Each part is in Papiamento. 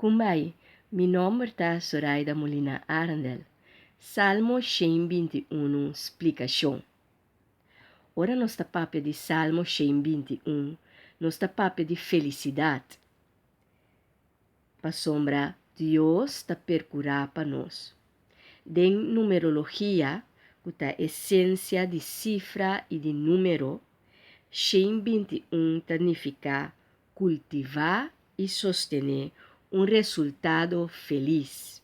Kumbai, mi nòmber ta Zoraida Molina Arendel. Salmo 121 splikashon. Ora nos ta papia di Salmo 121, nos ta papia di felisidat. Pasobra Dios ta perkurá pa nos. Den numerologia, ku ta e siensia di sifra i di número, 121 ta nifiká kultivá i sostené un resultado felis.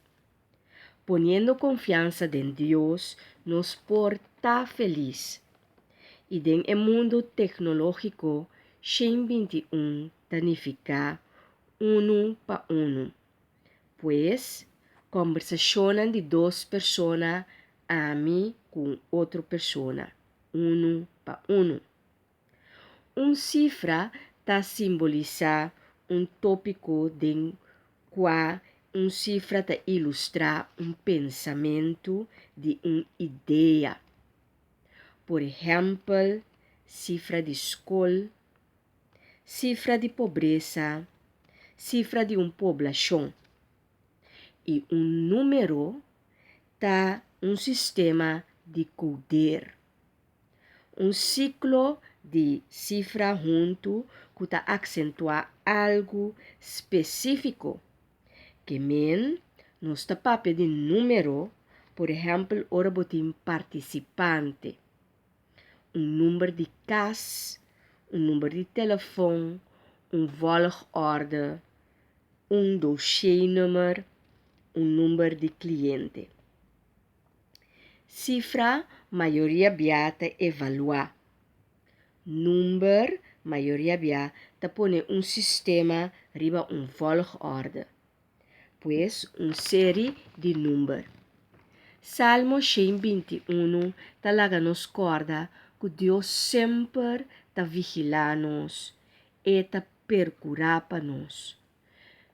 Poniendo konfiansa den Dios, nos por ta felis. I den e mundu teknológiko, 121 ta nifiká unu pa unu. Pues, kòmbersashonnan di dos persona, ami ku un otro persona, unu pa unu. Un sifra ta simbolisá un tópiko den kua un sifra ta ilustrá un pensamentu di un idea. Por ehèmpel, sifra di skol, sifra di pobresa, sifra di un poblashon. I un número ta un sistema di koder. Un siklo di sifra huntu ku ta aksentuá algu spesífiko. Ke men, nos ta papia di número, por ehèmpel ora bo tin partisipante, un number di kas, un number di telefòn, un volgorde, un dossiernummer, un number di kliente. Sifra mayoria bia ta evaluá. Number mayoria bia ta pone un sistema riba un volgorde. Pues un seri di number. Salmo 121 ta laga nos kòrda ku Dios semper ta vigilá nos, E ta perkurá pa nos.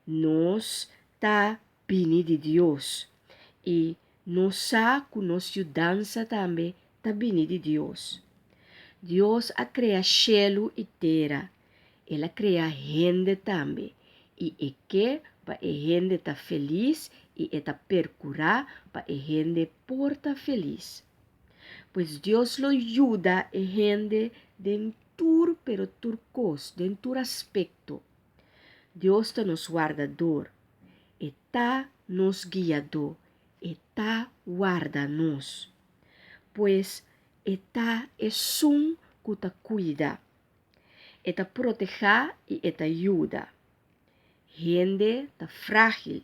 Nos ta bini di Dios i nos sa ku nos yudansa tambe ta bini di Dios. Dios a krea shelu i tera, el a krea hende tambe i e ke pa e hende ta felis i e ta perkurá pa e hende por ta felis. Pues Dios lo yuda e hende den tur pero tur kos, den tur aspekto. Dios ta nos wardador, e ta nos guiadó, e ta warda nos. Pues e ta esun ku ta kuida, e ta protehá i e ta yuda. Hende ta frágil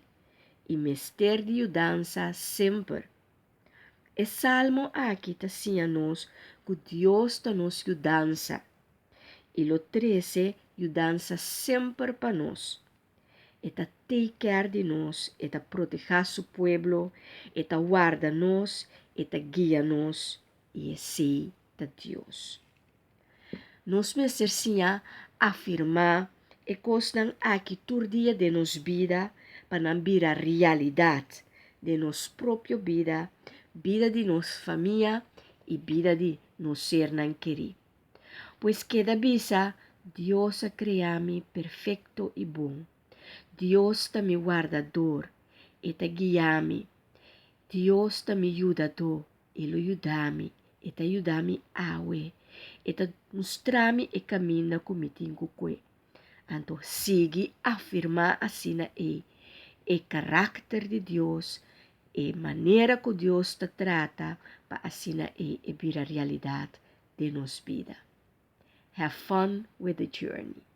i mester di yudansa semper. E salmo aki ta siña nos ku Dios ta nos yudansa i lo trese yudansa semper pa nos. E ta take care di nos, e ta protehá su pueblo, e ta warda nos, e ta guia nos i esei ta Dios. Nos mester siña afirmá e kosnan aki tur dia den nos bida pa nan bira realidat den nos propio bida, bida di nos famia i bida di nos sernan kerí. Pues keda bisa, Dios a krea mi perfekto i bon. Dios ta mi wardador, e ta guia mi. Dios ta mi yudadó, e lo yuda mi, e ta yuda mi awe. E ta mustra mi e kaminda ku mi tin ku kue. Anto sigui afirmá asina ei e karakter di Dios, e manera ku Dios ta trata pa asina ei e bira realidat den nos bida. Have fun with the journey.